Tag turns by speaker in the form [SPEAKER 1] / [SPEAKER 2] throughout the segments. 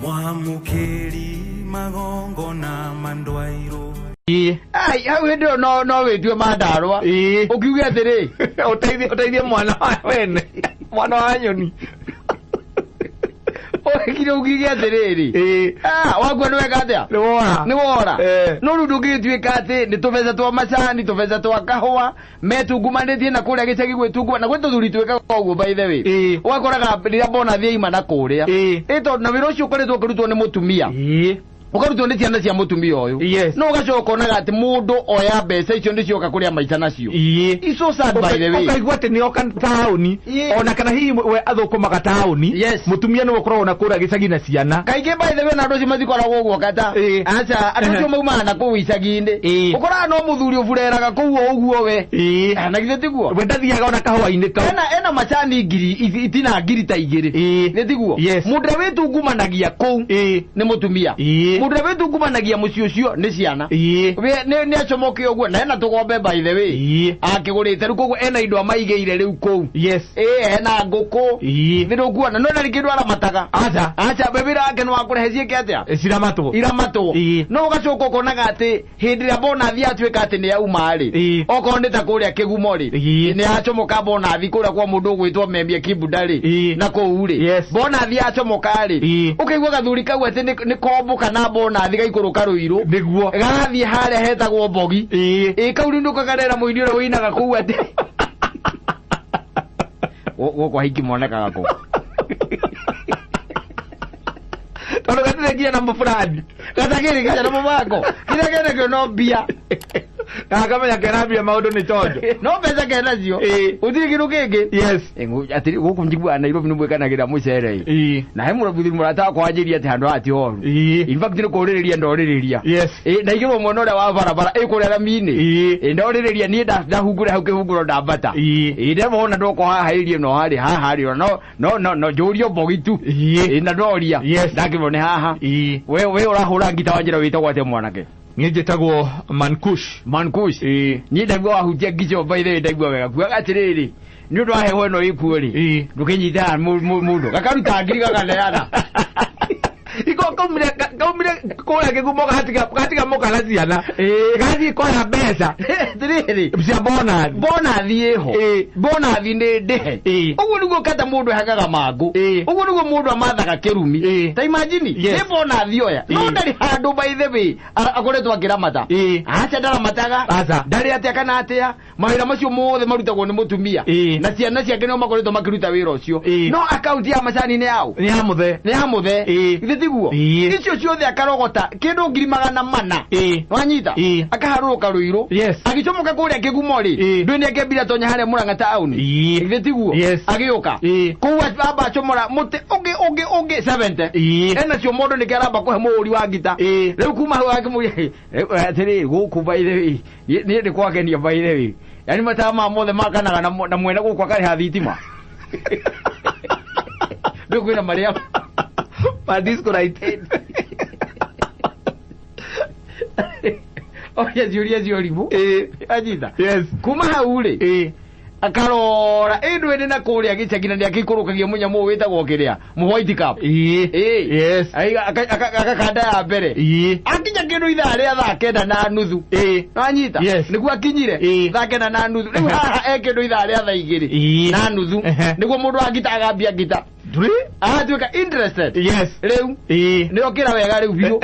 [SPEAKER 1] Mwamũkĩri magongona mandwairwo.
[SPEAKER 2] Ai, hau hĩndĩ ĩyo no wĩtue mandarwa. Ũkiuge atĩrĩ,
[SPEAKER 3] Ũteithie mwana wa wene, mwana wa nyoni.
[SPEAKER 2] Ũkire ũkiuge atĩrĩrĩ. Ah, wakua nĩ weka atĩa?
[SPEAKER 3] Nĩ wora.
[SPEAKER 2] Nĩ wora. No rĩu ndũngĩgĩtuĩka atĩ nĩ tũbeca twa macani, tũbeca twa kahũa, metungumanĩtie na kũrĩa gĩcagi gwĩtunguma, na gwĩ tũthuri twĩkaga ũguo by the way. Ũgakoraga rĩrĩa bonathi yaima na kũrĩa. Ĩ tondũ na wĩra ũcio ũkoretwo ũkĩrutwo nĩ mũtumia. Ũkarutwo nĩ ciana cia mũtumia ũyũ. No ũgacoka ũkonaga atĩ mũndũ oya mbeca icio nĩ cioka kũrĩa maica nacio. It's so sad by the way.
[SPEAKER 3] Ũkaigua atĩ nĩ oka taũni. Ona kana hihi we athũkũmaga taũni. Mũtumia nĩwe ũkoragwo na kũrĩa gĩcagi na ciana.
[SPEAKER 2] Kaingĩ by the way na andũ acio matikoragwo ũguo kata. Aca, andũ acio maumaga na kũu icagi-inĩ. Ũkoraga no mũthuri ũbureraga kũu o ũguo we. Na githĩ tiguo?
[SPEAKER 3] We ndathiaga ona kahũa-inĩ kau.
[SPEAKER 2] Ena macani ngiri, itina ngiri ta igĩrĩ. Nĩ tiguo? Mũndũ ũrĩa wĩtungumanagia kũu nĩ mũtumia. Mũndũ ũrĩa wĩtungumanagia mũciĩ ũcio nĩ ciana. We, nĩ acomoke ũguo na ena tũgombe by the way. Akĩgũrĩte rĩu koguo ena indo amaigĩire rĩu kũu. Ena ngũkũ. Nĩ ndũkuona no ndarĩ kĩndũ aramataga.
[SPEAKER 3] Aca.
[SPEAKER 2] Aca, we wĩra wake nĩ wa kũrehe ciĩke atĩa?
[SPEAKER 3] Ciramatwo.
[SPEAKER 2] Iramatwo. No ũgacoka ũkonaga atĩ hĩndĩ ĩrĩa bonathi atuĩka atĩ nĩ yauma rĩ, okorwo nĩ ta kũrĩa kĩgumo rĩ, nĩ yacomoka bonathi kũrĩa kwa mũndũ ũgwĩtwo Memia Kibuda rĩ, na kũu rĩ, bonathi yacomoka rĩ, ũkaigua gathuri kau atĩ nĩ kombũka na bonathi gaikũrũka rũirũ.
[SPEAKER 3] Nĩguo.
[SPEAKER 2] Gathiĩ harĩa hetagwo Mbogi. Ĩ kau rĩu nĩũkagarera mũini ũrĩa ũinaga kũu atĩ gũkũ aingĩ monekaga kũ.
[SPEAKER 3] Tondũ gatirĩ nginya na mũburani.
[SPEAKER 2] Gatakĩrĩ nginya na mũbango. Kĩrĩa kenakĩo no mbia.
[SPEAKER 3] Na akamenya kena mbia maũndũ nĩ chonjo.
[SPEAKER 2] No mbeca kenacio. Gũtirĩ kĩndũ kĩngĩ. Atĩrĩ, gũkũ njiguaga Nairobi nĩ mwĩkanagĩra mũcere. Na he mũthuri mũrata wakwa wanjĩria atĩ handũ haha ti horu. In fact nĩ kũrĩrĩria ndorĩrĩria. Ndaigĩrwo mwena ũrĩa wa barabara ĩ kũrĩa rami-inĩ. Ndorĩrĩria niĩ ndahungure hau kĩhunguro ndambata. Ndemona ndoka haha ĩrie no harĩ haha rĩ, no no no no njũrio mbogi tu. Na ndoria. Ndakĩrwo nĩ haha. We ũrahũra ngita wa njĩra wĩtagwo atĩa mwanake?
[SPEAKER 3] Niĩ njĩtagwo Mankush.
[SPEAKER 2] Mankush. Niĩ ndaigua wahutia ngico by the way ndaigua wega. Kugaga atĩrĩrĩ, nĩ ũndũ wa heho ĩno ĩkuo rĩ, ndũkĩnyitaga mũndũ gakaruta ngiri gakaneana.
[SPEAKER 3] Iko kaumire kũrĩa kĩgumo gatiga mũka na ciana. Gathiĩ koya mbeca.
[SPEAKER 2] Atĩrĩrĩ.
[SPEAKER 3] Cia bonathi.
[SPEAKER 2] Bonathi ĩho. Bonathi nĩ ndĩhe. Ũguo nĩguo kata mũndũ ahakaga mangũ. Ũguo nĩguo mũndũ amathaga kĩrumi. Ta imagine, nĩ bonathi oya. No ndarĩ handũ by the way akoretwo akĩramata. Aca ndaramataga.
[SPEAKER 3] Aca.
[SPEAKER 2] Ndarĩ atĩa kana atĩa. Mawĩra macio mothe marutagwo nĩ mũtumia. Na ciana ciake nĩo makoretwo makĩruta wĩra ũcio. No akaunti ya macani nĩ yaũ?
[SPEAKER 3] Nĩ ya mũthee.
[SPEAKER 2] Nĩ ya mũthee. Githĩ tiguo? Icio ciothe akarogota kĩndũ ngiri magana mana. Wanyita? Akaharũrũka rũirũ. Agĩcomoka kũrĩa kĩgumo rĩ, ndũĩ nĩ akĩambire atonya harĩa Mũrang'a taũni. Githĩ tiguo? Agĩũka. Kũu amba acomora mũtĩ ũngĩ ũngĩ ũngĩ 70. Ena cio mondo nĩkĩo aramba kũhe mũhũri wa ngita. Rĩu kuma hau akĩmũria, atĩrĩ, gũkũ by the way, niĩ nĩ kwakenia by the way. Yaani mataa ma mothe makanaga na mwene gũkũ akarĩha thitima. Rĩu kwĩna marĩa
[SPEAKER 3] ma disco light.
[SPEAKER 2] Oya ciũria cia ũrimũ. Anyita. Kuma hau rĩ, akarora ĩndũ ĩrĩ na kũrĩa gĩcagi na nĩakĩikũrũkagia mũnyamũ ũyũ wĩtagwo kĩrĩa mũ white cup. Agakanda ya mbere. Akinya kĩndũ ithaa rĩa thaa kenda na nuthu. Wanyita? Nĩguo akinyire thaa kenda na nuthu. Rĩu haha e kĩndũ ithaa rĩa thaa igĩrĩ na nuthu. Nĩguo mũndũ wa ngita agambia ngita. Agatuĩka interested. Rĩu nĩ okĩra wega rĩu biũ.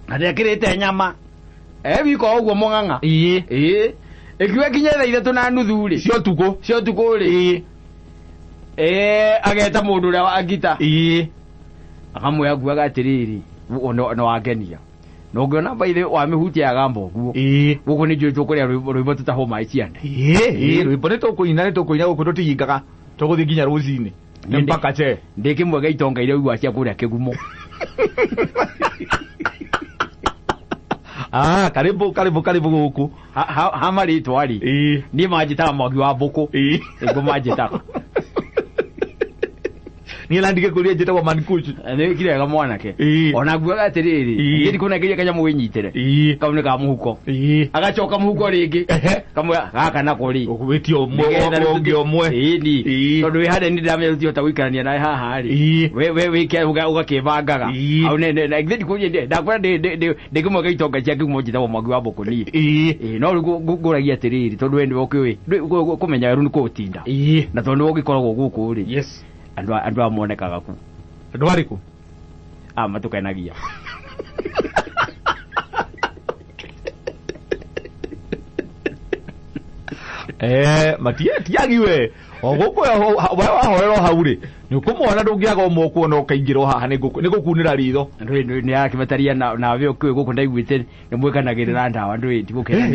[SPEAKER 2] Na nĩekĩrĩte nyama. Wika o ũguo mũng'ang'a. Ĩkiuga kinya thaa ithatũ na nuthu rĩ.
[SPEAKER 3] Cia ũtukũ.
[SPEAKER 2] Cia ũtukũ rĩ. Ageta mũndũ ũrĩa wa ngita. Akamwĩra nguaga atĩrĩrĩ, nĩ wangenia. Na ũngĩona by the way wamĩhutia yagamba ũguo. Gũkũ nĩ njũĩ tũkũrĩa rwĩmbo tũtahũma ciande.
[SPEAKER 3] Rwĩmbo nĩ tũkũina, nĩ tũkũina gũkũ tũtihingaga. Tũgũthiĩ nginya rũcinĩ. Nĩ mpaka che.
[SPEAKER 2] Ndĩ kĩmwe gĩa itonga iria ũiguaga cia kũrĩa kĩgumo.
[SPEAKER 3] Karibu, karibu, karibu gũkũ.
[SPEAKER 2] Ha marĩtwa rĩ. Niĩ manjĩtaga Mwangi wa Mbũkũ. Nĩguo manjĩtaga.
[SPEAKER 3] Niĩ na ndigĩkũria njĩtagwo Mankuchu.
[SPEAKER 2] Nĩ kirega mwanake. Ona nguaga atĩrĩrĩ, ngĩthi kũnengeria kanyamũ wĩnyitĩre. Kau nĩ ka mũhuko. Agacoka mũhuko rĩngĩ. Kamwe gaka nako rĩ.
[SPEAKER 3] Ũgwĩtio ũmwe ũngĩ ũmwe.
[SPEAKER 2] Ĩni. Tondũ wĩ harĩa nĩ ndĩramenya tũtihota gũikarania nawe haha rĩ. We wĩke ũgakĩbangaga. Hau ne na githĩ ndikũria ndakwĩra ndĩ kĩmwe gĩa itonga cia kĩgumo njĩtagwo Mwangi wa Mbũkũ niĩ. No rĩu ngũragia atĩrĩrĩ tondũ we nĩwe ũkĩũĩ kũmenya rĩu nĩ kũũtinda. Na tondũ nĩwe ũgĩkoragwo gũkũ rĩ.
[SPEAKER 3] Yes.
[SPEAKER 2] Andũ aya monekaga ku.
[SPEAKER 3] Andũ arĩkũ?
[SPEAKER 2] A matũkenagia.
[SPEAKER 3] Matiagiwe. O gũkũ we wahoera o hau rĩ nĩ ũkũmwona ndũngĩaga ũmwe ũkuona ũkaingĩra o haha nĩ ngũkunĩra ritho.
[SPEAKER 2] Ndũĩ nĩ arakĩmataria nawe ũkĩũĩ gũkũ ndaiguĩte nĩ mwĩkanagĩrĩra ndawa ndũĩ ndigũkena.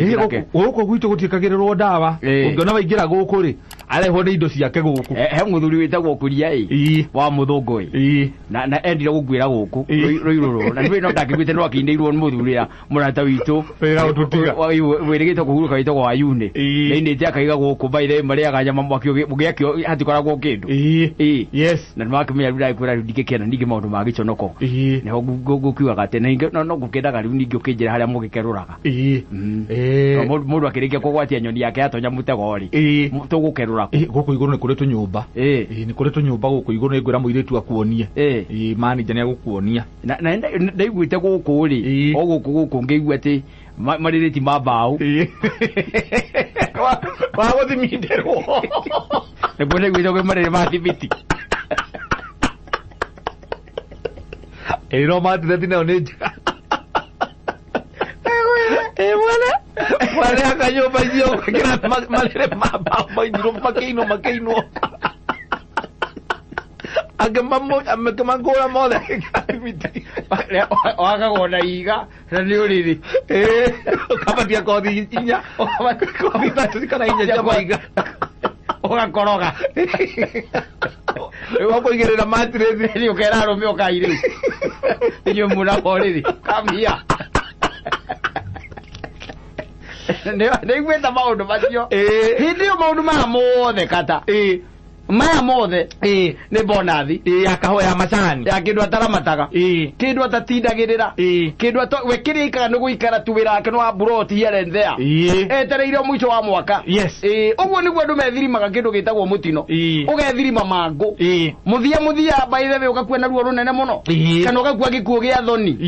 [SPEAKER 3] Gũkũ gwitũ gũtiĩkagĩrĩrwo ndawa. Ũngĩona waingĩra gũkũ rĩ arehwo nĩ indo ciake gũkũ.
[SPEAKER 2] He mũthuri wĩtagwo Kuria ĩ wa mũthũngũ ĩ na endire gũkuĩra gũkũ rũirũrũ na nĩ no ndakĩguĩte no akĩinĩirwo nĩ mũthuri ũrĩa mũrata witũ wĩrĩgĩte kũhurũka wĩtagwo Wayune nĩinĩte akaiga gũkũ by the way marĩaga nyama mwaki ũgĩakio hatikoragwo kĩndũ.
[SPEAKER 3] Yes.
[SPEAKER 2] Na nĩmakĩmenya rĩu ndagĩkwĩra rĩu ndingĩkĩenda ningĩ maũndũ ma gĩconoko. Nĩho ngũkiugaga atĩ na no ngũkĩendaga rĩu ningĩ ũkĩnjĩra harĩa mũgĩkerũraga. Mũndũ akĩrĩkia kũgwatia nyoni yake yatonya mũtego rĩ tũgũkerũra kũ?
[SPEAKER 3] Gũkũ igũrũ nĩ kũrĩ tũnyũmba. Nĩ kũrĩ tũnyũmba gũkũ igũrũ nĩ ngwĩra mũirĩtu akuonie. Manager nĩ agũkuonia.
[SPEAKER 2] Na ndaiguĩte gũkũ rĩ o gũkũ gũkũ ngĩigua atĩ marĩrĩ ti ma mbaũ.
[SPEAKER 3] Wa gũthimindĩrwo.
[SPEAKER 2] Nĩguo ndaiguĩte kwĩ marĩrĩ ma thimiti.
[SPEAKER 3] No matireti nayo nĩ njega. Mwene mwene akanyũmba icio gwĩkĩra marĩrĩ ma mbaũ mainirwo makĩinwo makĩinwo. Akĩmangũra mothe thimiti.
[SPEAKER 2] Wakagwo na iga na nĩ ũrĩrĩ.
[SPEAKER 3] Ũkabatia kothi inya kothi ithatũ kana inya cia maiga.
[SPEAKER 2] Ũgakoroga.
[SPEAKER 3] Ũkũigĩrĩra matireti.
[SPEAKER 2] Nĩ ũkera arũme ũkai rĩu. Inyuĩ mũnamo rĩrĩ. Come here. Nĩiguĩte maũndũ macio. Hĩndĩ ĩyo maũndũ maya mothe kata. Maya mothe nĩ bonathi
[SPEAKER 3] ya kahũa ya macani
[SPEAKER 2] ya kĩndũ ataramataga kĩndũ atatindagĩrĩra kĩndũ we kĩrĩa ikaga nĩ gũikara tu wĩra wake nĩ wa buroti here and there etereire mũico wa mwaka. Ũguo nĩguo andũ methirimaga kĩndũ gĩtagwo mũtino. Ũgethirima mangũ mũthia mũthia by the way ũgakua na ruo rũnene mũno kana ũgakua gĩkuũ gĩa thoni.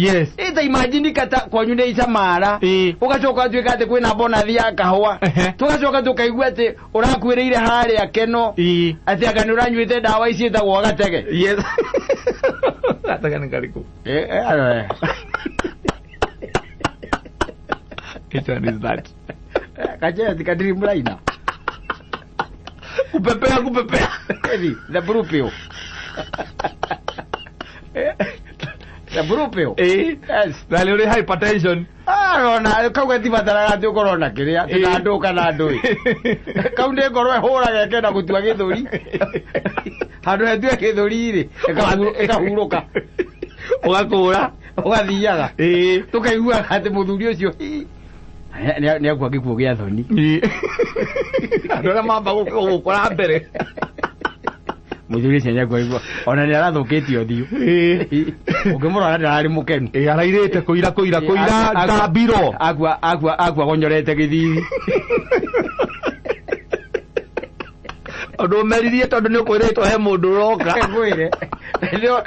[SPEAKER 2] Ta imagine kata kwanyu nĩ icamara ũgacoka ũtuĩka atĩ kwĩna bonathi ya kahũa tũgacoka tũkaigua atĩ ũrakuĩrĩire harĩa keno atĩ anga nĩ ũranyuĩte ndawa ici ĩtagwo gatege.
[SPEAKER 3] Yes. Gatege nĩ karĩkũ? Which one is that?
[SPEAKER 2] Kacheti ka Dreamliner.
[SPEAKER 3] Kupepea kupepea.
[SPEAKER 2] The blue pill. The blue pill.
[SPEAKER 3] Yes. Na nĩ ũrĩ hypertension.
[SPEAKER 2] Arona kau gatibataraga atĩ ũkorwo na kĩrĩa atĩ na ndũ kana ndũĩ. Kau nĩ ngoro ĩhũraga ĩkenda gũtua gĩthũri. Handũ hetue gĩthũri rĩ ĩkahurũka.
[SPEAKER 3] Ũgakũra
[SPEAKER 2] ũgathiaga. Tũkaiguaga atĩ mũthuri ũcio nĩ akua gĩkuũ gĩa thoni.
[SPEAKER 3] Andũ arĩa mamba gũkora mbere.
[SPEAKER 2] Mũthuri ũcio nĩ akua gĩkuũ ona nĩ arathũkĩtie ũthiũ. Ũngĩmũrora ndararĩ mũkenu.
[SPEAKER 3] Arairĩte kũira kũira kũira ndambiro.
[SPEAKER 2] Akua akua akua gonyorete gĩthithi.
[SPEAKER 3] Ũndũ ũmeririe tondũ nĩ ũkwĩrĩtwo he mũndũ ũroka.
[SPEAKER 2] Ngwĩre.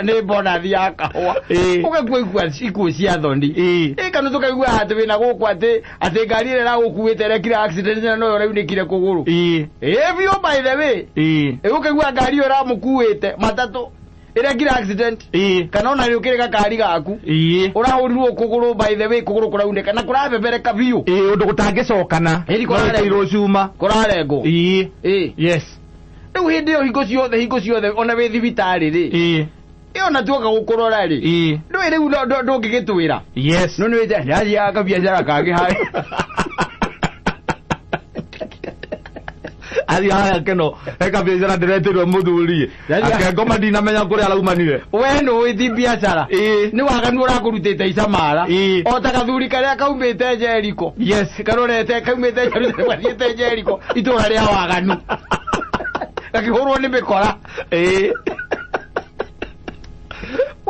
[SPEAKER 2] Nĩ bonathi ya kahũa. Ũgakua ikuũ cia thoni. Kana tũkaigua atĩ wĩna gũkũ atĩ atĩ ngari ĩrĩa ĩragũkuĩte ĩrekire accident na noyo ũraunĩkire kũgũrũ. Biũ by the way. Ũkaigua ngari ĩyo ĩramũkuĩte matatũ ĩrekire accident kana ona rĩ ũkĩrĩ gakari gaku ũrahũrirwo kũgũrũ by the way kũgũrũ kũraunĩka na kũrabebereka biũ.
[SPEAKER 3] Ũndũ gũtangĩcokana. Ĩrwo cuma.
[SPEAKER 2] Kũrarengwo.
[SPEAKER 3] Yes.
[SPEAKER 2] Rĩu hĩndĩ ĩyo hingo ciothe ona wĩ thibitarĩ rĩ ĩyo na tuoka gũkũrora rĩ ndũĩ rĩu ndũngĩgĩtwĩra.
[SPEAKER 3] Yes.
[SPEAKER 2] No nĩ wĩte ndathiaga kabiacara kangĩ harĩa.
[SPEAKER 3] Athiĩ haha keno he kabiacara ndĩretĩrwo mũthuri akengoma ndinamenya kũrĩa araumanire.
[SPEAKER 2] We nũĩ ti biacara nĩ waganu ũrakũrutĩte icamara o ta gathuri karĩa kaumĩte Jeriko.
[SPEAKER 3] Yes.
[SPEAKER 2] Karorete kaumĩte Jerusalemu gathiĩte Jeriko itũra rĩa waganu. Gakĩhũrwo nĩ mĩkora.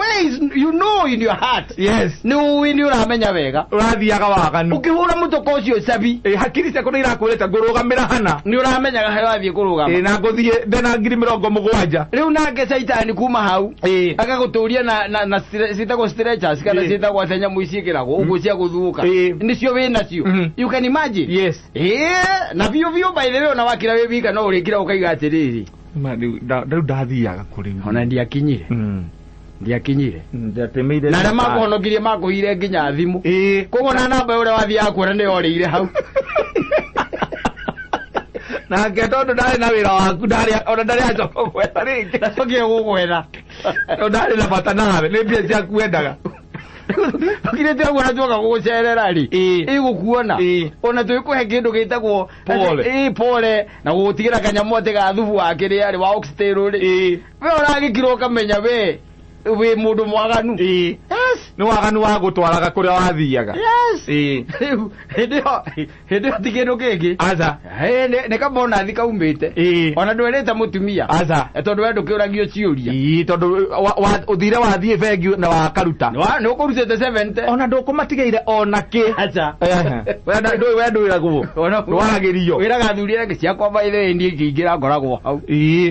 [SPEAKER 2] Where is you know in your heart.
[SPEAKER 3] Yes.
[SPEAKER 2] Nĩ ũĩ nĩ ũramenya wega.
[SPEAKER 3] Ũrathiaga waganu.
[SPEAKER 2] Ũkĩhũra mũtoko ũcio cabi.
[SPEAKER 3] Hakiri ciaku nĩ irakwĩrĩte ngũrũgamĩra hana.
[SPEAKER 2] Nĩ ũramenyaga harĩa wathiĩ kũrũgama.
[SPEAKER 3] Na ngũthiĩ ndena ngiri 70.
[SPEAKER 2] Rĩu nake caitani kuma hau. Agagũtũria na ciĩtagwo stretchers kana ciĩtagwo atĩa nyamũ ici ciĩkĩragwo ũguo cia gũthuũka. Nĩcio wĩ nacio. You can imagine.
[SPEAKER 3] Yes.
[SPEAKER 2] Na biũ biũ by the way ona wakira wĩ wika no ũrĩkira ũkaiga atĩrĩrĩ.
[SPEAKER 3] Rĩu ndathiaga kũrĩ.
[SPEAKER 2] Ona ndiakinyire. Ndiakinyire.
[SPEAKER 3] Ndiatemeire.
[SPEAKER 2] Na arĩa makũhonokirie makũhire nginya thimũ. Koguo na namba ũrĩa wathiaga kuona nĩ yorĩire hau.
[SPEAKER 3] Nake tondũ ndarĩ na wĩra waku ndarĩ ona ndarĩ acoka gwetha rĩngĩ.
[SPEAKER 2] Ndacokire gũgwetha.
[SPEAKER 3] Tondũ ndarĩ na bata nawe nĩ mbia ciaku endaga.
[SPEAKER 2] Ũkirĩte ũguo na tuoka gũgũcerera rĩ. Ĩgũkuona. Ona tũgĩkũhe kĩndũ gĩtagwo pole. Pole na gũgũtigĩra kanyamũ atĩ ga thubu wa kĩrĩa rĩ wa oxtail rĩ. We ũragĩkira ũkamenya we wĩ mũndũ mwaganu. Yes.
[SPEAKER 3] Nĩ waganu wa gũtwaraga kũrĩa wathiaga.
[SPEAKER 2] Yes. Rĩu hĩndĩ ĩyo ti kĩndũ kĩngĩ.
[SPEAKER 3] Aca.
[SPEAKER 2] Nĩ kabonathi kaumĩte. Ona ndwerĩte mũtumia.
[SPEAKER 3] Aca.
[SPEAKER 2] Tondũ we ndũkĩũragio ciũria.
[SPEAKER 3] Tondũ ũthire wathiĩ bengi na wakaruta.
[SPEAKER 2] Nĩ ũkũrutĩte 70.
[SPEAKER 3] Ona ndũkũmatigĩire ona kĩ.
[SPEAKER 2] Aca.
[SPEAKER 3] We ndwĩragwo. Ndwaragĩrio.
[SPEAKER 2] Wĩraga athuri arĩa ciakwa by the way niĩ ingĩingĩra ngoragwo hau.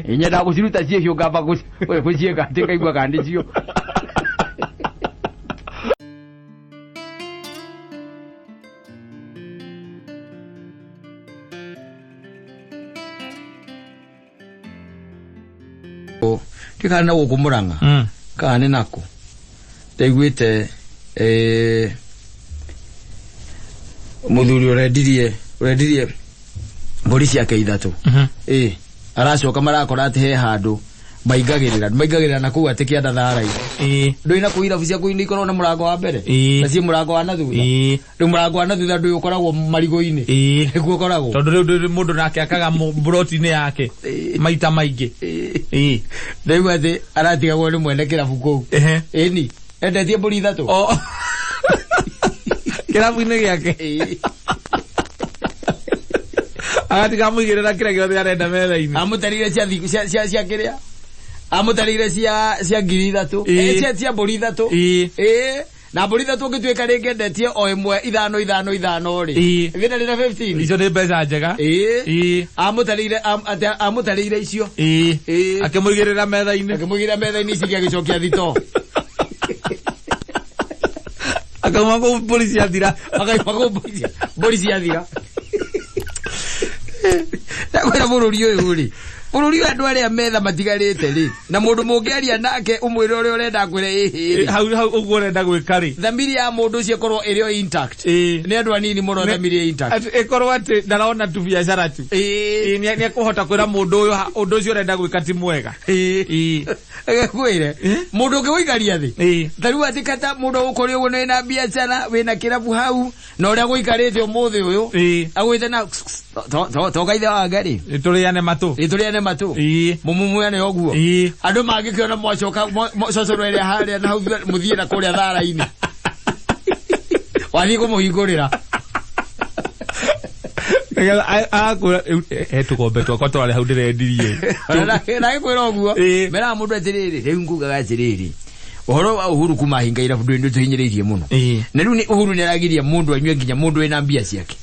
[SPEAKER 2] Nyendaga gũciruta ciĩhiũ ngamba gũciĩka atĩ ngaigua kana nĩcio. Ndikana na gũkũ Mũrang'a kana nĩ nakũ ndaiguĩte mũthuri ũrendirie mbũri ciake ithatũ. Aracoka marakora atĩ he handũ maingagĩrĩra na kũu atĩ kĩanda thara-inĩ. Ndũĩ na kũu irabu cia kũu nĩ ikoragwo na mũrango wa mbere na ciĩ mũrango wa na thutha. Rĩu mũrango wa na thutha ndũĩ ũkoragwo marigũ-inĩ. Nĩguo ũkoragwo.
[SPEAKER 3] Tondũ rĩu mũndũ nake akaga mburoti-inĩ yake maita maingĩ.
[SPEAKER 2] Ndaigua atĩ aratigagwo nĩ mwene kĩrabu kũu. Ĩni endetie mbũri ithatũ.
[SPEAKER 3] Kĩrabu-inĩ gĩake. Agatiga amũigĩrĩra kĩrĩa gĩothe arenda metha-inĩ.
[SPEAKER 2] Amũtarĩire cia kĩrĩa? Amũtarĩire cia ngiri ithatũ. Cia mbũri ithatũ. Na mbũri ithatũ ũngĩtuĩka rĩngĩ endetie o ĩmwe ithano ithano ithano rĩ. Ĩthĩna rĩna 15.
[SPEAKER 3] Icio nĩ mbeca njega.
[SPEAKER 2] Amũtarĩire icio.
[SPEAKER 3] Akĩmũigĩrĩra metha-inĩ.
[SPEAKER 2] Akĩmũigĩrĩra metha-inĩ ici agĩcokia thitoo.
[SPEAKER 3] Akauma kũu mbũri ciathira.
[SPEAKER 2] Akauma kũu mbũri ciathira. Ndakwĩra bũrũri ũyũ rĩ. Bũrũri ũyũ andũ arĩa metha matigarĩte rĩ. Na mũndũ mũngĩaria nake ũmwĩre ũrĩa ũrenda akwĩre ĩhĩ rĩ.
[SPEAKER 3] Hau ũguo ũrenda gwĩka rĩ.
[SPEAKER 2] Thamiri ya mũndũ ũcio ĩkorwo ĩrĩ o intact. Nĩ andũ anini mũno thamiri ĩ intact.
[SPEAKER 3] Ĩkorwo atĩ ndarona tu biacara tu. Nĩ ekũhota kwĩra mũndũ ũyũ ũndũ ũcio ũrenda gwĩka ti mwega.
[SPEAKER 2] Kwĩre mũndũ ũngĩ gũikaria thĩ. Ta rĩu atĩ kata mũndũ agũkore ũguo wĩna biacara wĩna kĩrabu hau na ũrĩa gũikarĩte ũmũthĩ ũyũ. Agwĩte na toka ithe wa Ngai.
[SPEAKER 3] Tũrĩane matũ.
[SPEAKER 2] Tũrĩane matũ. Mũmumuane ũguo. Andũ mangĩkĩona mwacoka cocoro ĩrĩa harĩa na hau mũthiĩ na kũrĩa thara-inĩ. Wathiĩ kũmũhingũrĩra.
[SPEAKER 3] Agakwĩra he tũkombe twakwa twarĩ hau ndĩrendirie.
[SPEAKER 2] Na gĩkwĩra ũguo. Meraga mũndũ atĩrĩrĩ, rĩu ngugaga atĩrĩrĩ. Ũhoro wa Uhuru kuma hinga irabu ndũĩ nĩtũhinyĩrĩirie mũno. Na rĩu Uhuru nĩaragiria mũndũ anyue nginya mũndũ wĩna mbia ciake.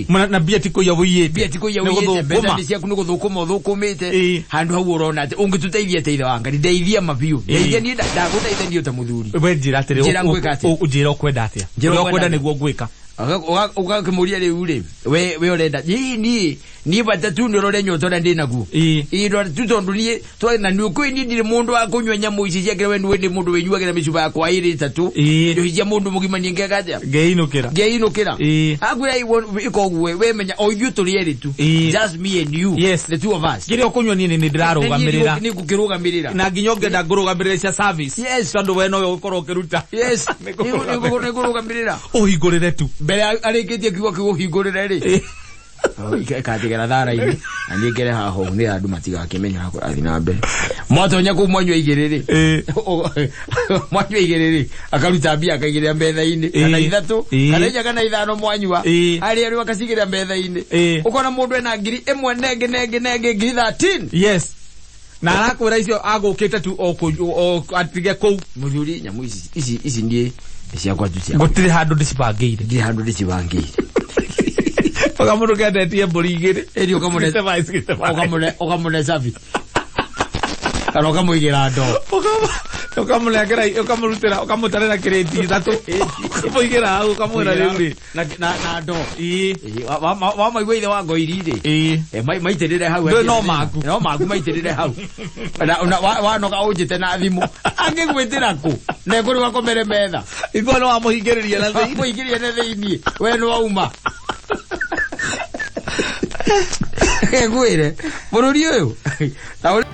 [SPEAKER 3] Na mbia ti kũiya ũiyĩte.
[SPEAKER 2] Mbia ti kũiya ũiyĩte. Mbeca nĩ ciaku nĩ gũthũkũma ũthũkũmĩte. Handũ hau ũrona atĩ ũngĩtũteithia atĩa ithe wa Ngai ndeithia mabiũ. Ndeithia niĩ ndagũteithia niĩ ta mũthuri.
[SPEAKER 3] We njĩra atĩrĩ.
[SPEAKER 2] Njĩra ngwĩka atĩa.
[SPEAKER 3] Njĩra ũkwenda atĩa.
[SPEAKER 2] Njĩra
[SPEAKER 3] ũkwenda nĩguo ngwĩka.
[SPEAKER 2] Ũgakĩmũria rĩu rĩ we ũrenda niĩ bata tu nĩ ũrore nyota ũrĩa ndĩ naguo. Rora tu tondũ niĩ na nĩ ũkũĩ niĩ ndirĩ mũndũ wa kũnyua nyamũ ici ciake we nĩ mũndũ wĩnyuagĩra mĩcuba yakwa ĩrĩ ĩtatũ. Njohi cia mũndũ mũgima niĩ ngeka atĩa?
[SPEAKER 3] Ngeinũkĩra.
[SPEAKER 2] Ngeinũkĩra. Akwĩra ĩka ũguo we menya o ithuĩ tũrĩ erĩ tu. Just me and you. The two of us.
[SPEAKER 3] Kĩrĩa ũkũnyua niĩ nĩ ndĩrarũgamĩrĩra.
[SPEAKER 2] Nĩ ngũkĩrũgamĩrĩra.
[SPEAKER 3] Na nginya ũngĩenda ngũrũgamĩrĩre cia service. Tondũ we nowe ũgũkorwo ũkĩruta.
[SPEAKER 2] Yes. Nĩ ngũrũgamĩrĩra.
[SPEAKER 3] Ũhingũrĩre tu.
[SPEAKER 2] Mbere arĩkĩtie kiugo kĩu ũhingũrĩre rĩ. Ikatigera thara-inĩ na niĩ ngere haha ũũ nĩ andũ matigakĩmenya harĩa kũrathiĩ na mbere. Mwatonya kũu mwanyua igĩrĩ rĩ. Mwanyua igĩrĩ rĩ akaruta mbia akaigĩrĩra metha-inĩ kana ithatũ kana inya kana ithano mwanyua harĩa rĩu akacigĩrĩra metha-inĩ. Ũkona mũndũ ena ngiri ĩmwe nenge nenge nenge ngiri 13.
[SPEAKER 3] Yes. Na arakwĩra icio agũkĩte tu o o atige kũu.
[SPEAKER 2] Mũthuri, nyamũ ici ici ici niĩ nĩ ciakwa tu cia
[SPEAKER 3] Gũtirĩ handũ ndĩcibangĩire.
[SPEAKER 2] Ndirĩ handũ ndĩcibangĩire.
[SPEAKER 3] Ũkamũndũ kendetie mbũri igĩrĩ.
[SPEAKER 2] Ĩni ũkamũne
[SPEAKER 3] 65, 65.
[SPEAKER 2] Ũkamũne ũkamũne cabi kana ũkamũigĩra ndoo.
[SPEAKER 3] Ũkamũnengera, ũkamũrutĩra, ũkamũtarĩra kĩrĩti ithatũ, ũkamũigĩra hau, ũkamwĩra rĩu rĩ.
[SPEAKER 2] Na na na ndoo.
[SPEAKER 3] Ĩĩ.
[SPEAKER 2] Ĩĩ, wamaigua ithe wa ngoiri rĩ.
[SPEAKER 3] Ĩĩ.
[SPEAKER 2] Maitĩrĩre hau.
[SPEAKER 3] Ndũĩ no maku.
[SPEAKER 2] No maku maitĩrĩre hau. Na wanoga ũnjĩte na thimũ. Angĩgwĩtĩra kũ? Na ĩkũrĩ wakomere metha.
[SPEAKER 3] Iguo nĩ wamũhingĩrĩria na thĩinĩ.
[SPEAKER 2] Mũingĩrie na thĩiniĩ. We nĩ wauma. Ngwĩre bũrũri ũyũ. Ta ũrĩa-